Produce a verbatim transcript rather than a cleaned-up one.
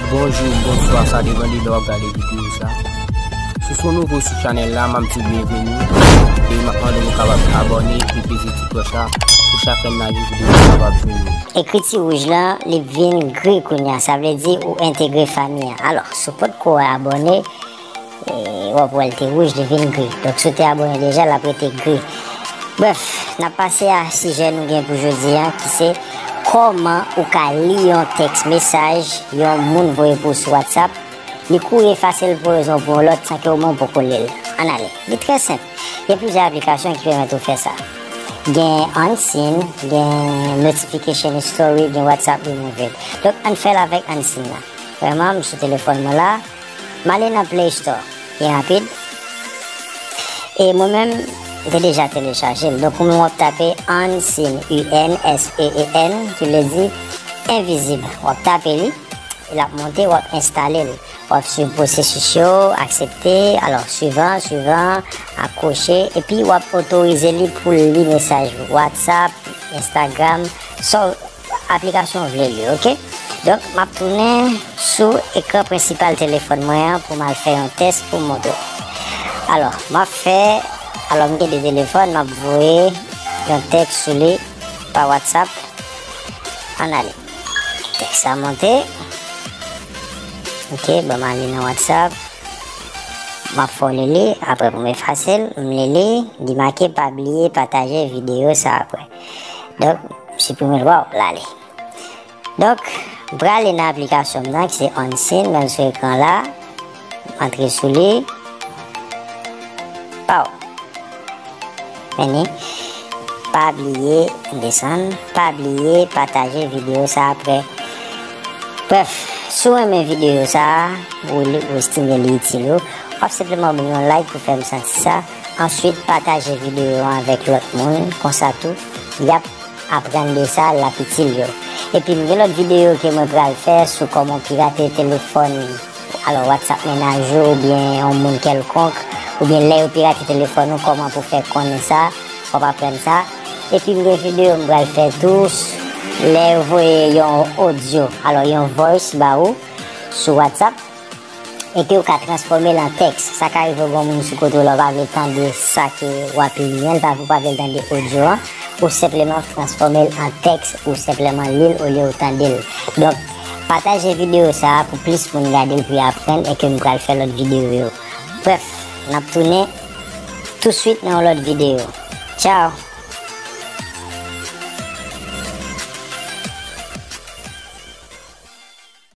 Bonjou, bonswa, sa depann de lè w ap gade videyo sa. Si w se yon nouvo sou chanèl la, m ap di w byenveni. E m ap mande w kapab abòne e peze ti klòch la pou chak lè m lage videyo sa kapab jwenn ou. Ekriti wouj lan, li vin gri kounye a, sa vle di ou entegre fanmi an. Alò, si w potko abòne, e, w ap wè l te wouj, li vin gri. Donk, si w te abòne deja, l ap rete gri. Brèf, n ap pase a sijè nou gen pou jodi a, ki se kòman ou ka li yon tèks mesaj yon moun voye pou ou sou WhatsApp. Li kouri efase l pou yon rezon ou pou yon lòt san ke ou menm ou poko li l. Ann ale. Li trè senp. Gen plizyè aplikasyon ki pèmèt ou fè sa. Gen Unseen, gen Notification History, gen WhatsApp Removed. Donk, ann fè l avèk Unseen la. Premyèman, m sou telefòn mwen la. M ale nan Play Store. Li rapid. E mwen menm, m te deja telechaje l. Donk, ou menm w ap tape Unseen, U N S E E N, ki vle di envizib. W ap tape li, e l ap monte, w ap enstale l. W ap swiv pwosesis yo, aksepte, alò, swivan, swivan, akwoche, epi w ap otorize li pou l li mesaj WhatsApp, Instagram, sa w aplikasyon w vle li, oke? Donk, m ap tounen sou ekran prensipal telefòn mwen an pou m al fè yon tès pou m montre w. Alò, m ap fè, alò, m gen de telefòn, m ap voye yon tèks sou li pa WhatsApp. Ann ale. Tèks la monte. Oke, ban m ale nan WhatsApp. M ap fè w li li, apre pou m efase l, m li li, li make pa bliye pataje videyo sa apre. Donk, m siprime l, waw, l ale. Donk, m prale nan aplikasyon m nan ki se Unseen, menm sou ekran la. M antre sou li. Paw. Men ni, pa bliye, m desann, pa bliye pataje videyo sa apre. Brèf, si w renmen videyo sa, ou, ou estime li itil ou, w ap senpleman ban m yon like pou fè m santi sa. Answit, pataje videyo an avèk lòt moun, konsa tou, y ap aprann de sa, l ap itil yo. Epi, m gen lòt videyo ke mwen pral fè sou kòman w pirate telefòn, alò, WhatsApp mennaj ou, oubyen yon moun kèlkonk, oubyen lè yo pirate telefòn ou, kòman pou fè konnen sa, w ap aprann sa. Epi, m gen videyo m pral fè tou, lè yo voye yon odyo, alò, yon voice ba ou sou WhatsApp, e ke ou ka transfòme l an tèks. Sa ka rive w gen yon moun sou kote w la, ou pa vle tande sa ke w ap li an, ou pa vle l tande odyo an, ou senpleman transfòme l an tèks, ou senpleman li l olye w tande l. Donk, pataje videyo sa a pou plis moun gade l pou y aprann e ke m pral fè lòt videyo yo. Brèf, n ap tounen touswit nan yon lòt videyo. Tchaw!